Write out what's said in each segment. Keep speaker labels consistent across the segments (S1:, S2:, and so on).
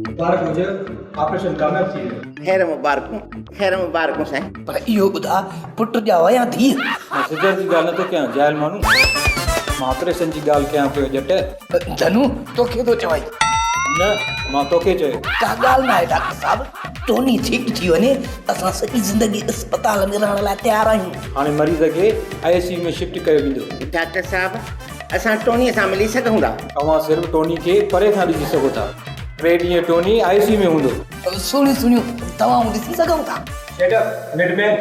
S1: مبارڪ هجي آپريشن ڪامياب ٿي ويو.
S2: خير مبارڪون خير مبارڪون سائين.
S3: پر اهو ٻڌاء پٽ ڄائو يا ڌيء؟
S1: مان سيزر جي ڳالهه نٿو ڪيان جاهل ماڻهو مان آپريشن جي ڳالهه ڪيان پيو ڄٽ.
S3: ڌنو توکي ٿو چوائين.
S1: نه مان توکي چيو.
S3: ڪا ڳالهه ناهي ڊاڪٽر صاحب ٽوني ٺيڪ ٿي وڃي اسان سڄي زندگي اسپتال ۾ رهڻ لاء تيار آهيون.
S1: هاڻي مريض کي آء سي يو ۾ شفٽ ڪيو ويندو.
S2: ڊاڪٽر صاحب اسان ٽوني سان ملي سگهون ٿا.
S1: اوهان صرف ٽوني کي پري کان ڏسي سگهو ٿا. ٽي ڏينهن ٽوني آء سي يو ۾ هوندو.
S3: سهڻيون سهڻيون دوائون ڏسي سگهون ٿا.
S1: شيٽ اپ ميڊ مين.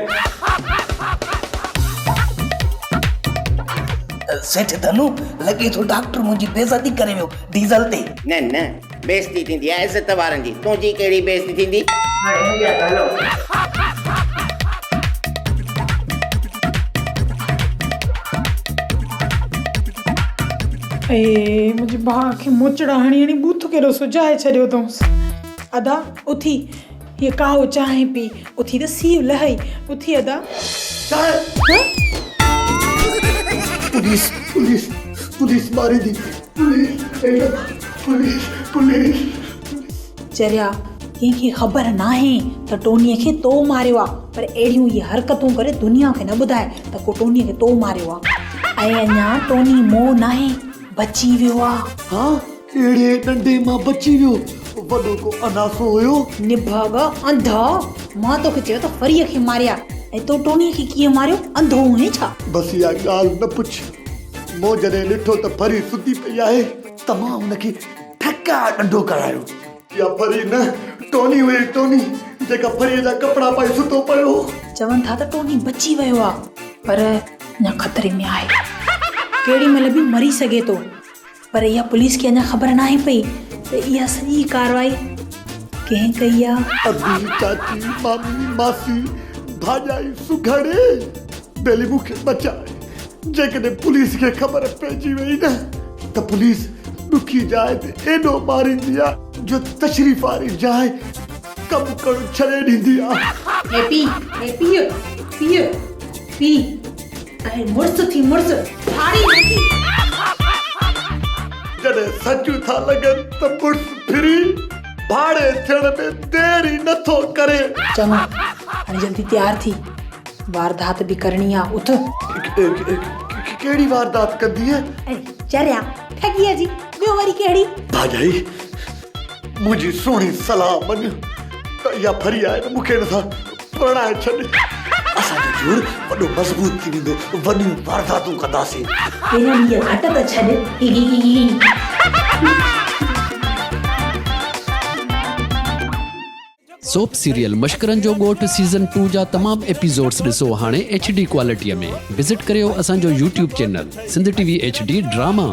S3: سيٺ ڌنو، لڳي ٿو ڊاڪٽر منهنجي بيعزتي ڪري ويو ڊيزل تي.
S2: نه نه بيعزتي ٿيندي آهي عزت وارن جي، تنهنجي ڪهڙي بيعزتي ٿيندي. هاڻي هليا ته هلون.
S4: اي منهنجي ڀاء کي موچڙا هڻي هڻي ٻوٿ ڪيڏو سجائي ڇڏيو اٿئونس. ادا اٿي هيء ڪائو چانهه پي، اٿي ته سيء لهئي، اٿي ادا.
S5: چانهه؟ پوليس پوليس پوليس ماريندي پوليس پوليس پوليس.
S4: چريا، ڪنهن کي خبر ناهي ته ٽونيء کي تو ماريو آ، پر اهڙيون اهي حرڪتون ڪري دنيا کي نه ٻڌاء ته ڪو ٽونيء کي تو ماريو آ. ۽ اڃا ٽوني مئو ناهي، بچي ويو آ.
S5: ها، اهڙي ڏنڊي مان بچي ويو، وڏو ڪو عناصو هيو.
S4: نڀاڳا، انڌا، مان توکي چيو ته فريء کي ماريا ۽ تو ٽونيء کي ڪيئن ماريو، انڌو هئين ڇا؟
S5: بس اها ڳالهه نه پڇ، مون جڏهن ڏٺو ته فري ستي پئي آهي ته مان هن کي ٺڪاء ڏنڊو ڪرايو. اها فري نه، ٽوني هئي، ٽوني، جيڪا فريء جا ڪپڙا پائي ستو پيو هو.
S4: چون ٿا ته ٽوني بچي ويو آ، پر اڃا خطري ۾ آهي. ڪهڙي مهل به مري سگهي ٿو. پر اها پوليس کي اڃا خبر ناهي پئي ته اها سڄي ڪارروائي ڪنهن ڪئي آ.
S5: ادي، چاچي، مامي، ماسي، ڀاڄائي، سگهڙ، ٻيلي مون کي بچاء. جيڪڏهن پوليس کي خبر پئجي وئي نه ته پوليس ڏکي جاء تي ايڏو ماريندي آ جو تشريف واري جاء ڪم ڪرڻ ڇڏي ڏيندي آ.
S4: هي پي، هي پيء، پيء، پي. ۽ مڙس ٿي مڙس، ڦاڙي نه ٿي.
S5: جڏهن سچون ٿا لڳن ته مڙس ڦري ڀاڙي ٿيڻ ۾ دير ئي نه ٿو ڪري.
S4: چڱو هاڻي جلدي تيار ٿي، واردات به ڪرڻي آ، اٿ.
S5: ڪهڙي واردات ڪندينء؟
S4: اڙي چريا، ٺڳيء جي، ٻيو وري ڪهڙي؟
S5: ڀاڄائي، منهنجي سهڻي صلاح مڃ ته اها ڦري آهي نه مون کي هن سان پرڻائي ڇڏ. اسان جو جوڙ وڏو مضبوط ٿي ويندو، وڏيون وارداتون ڪنداسين.
S4: پهريان هيء گهٽ ته ڇڏ.
S6: سوپ سيريل مشڪرن جو ڳوٺ سيزن ٽو جا تمام ايپيسوڊس ڏسو هاڻي ايڇ ڊي ڪوالٽي ۾ وزٽ ڪريو اسان جو YouTube channel Sindh T V H D drama.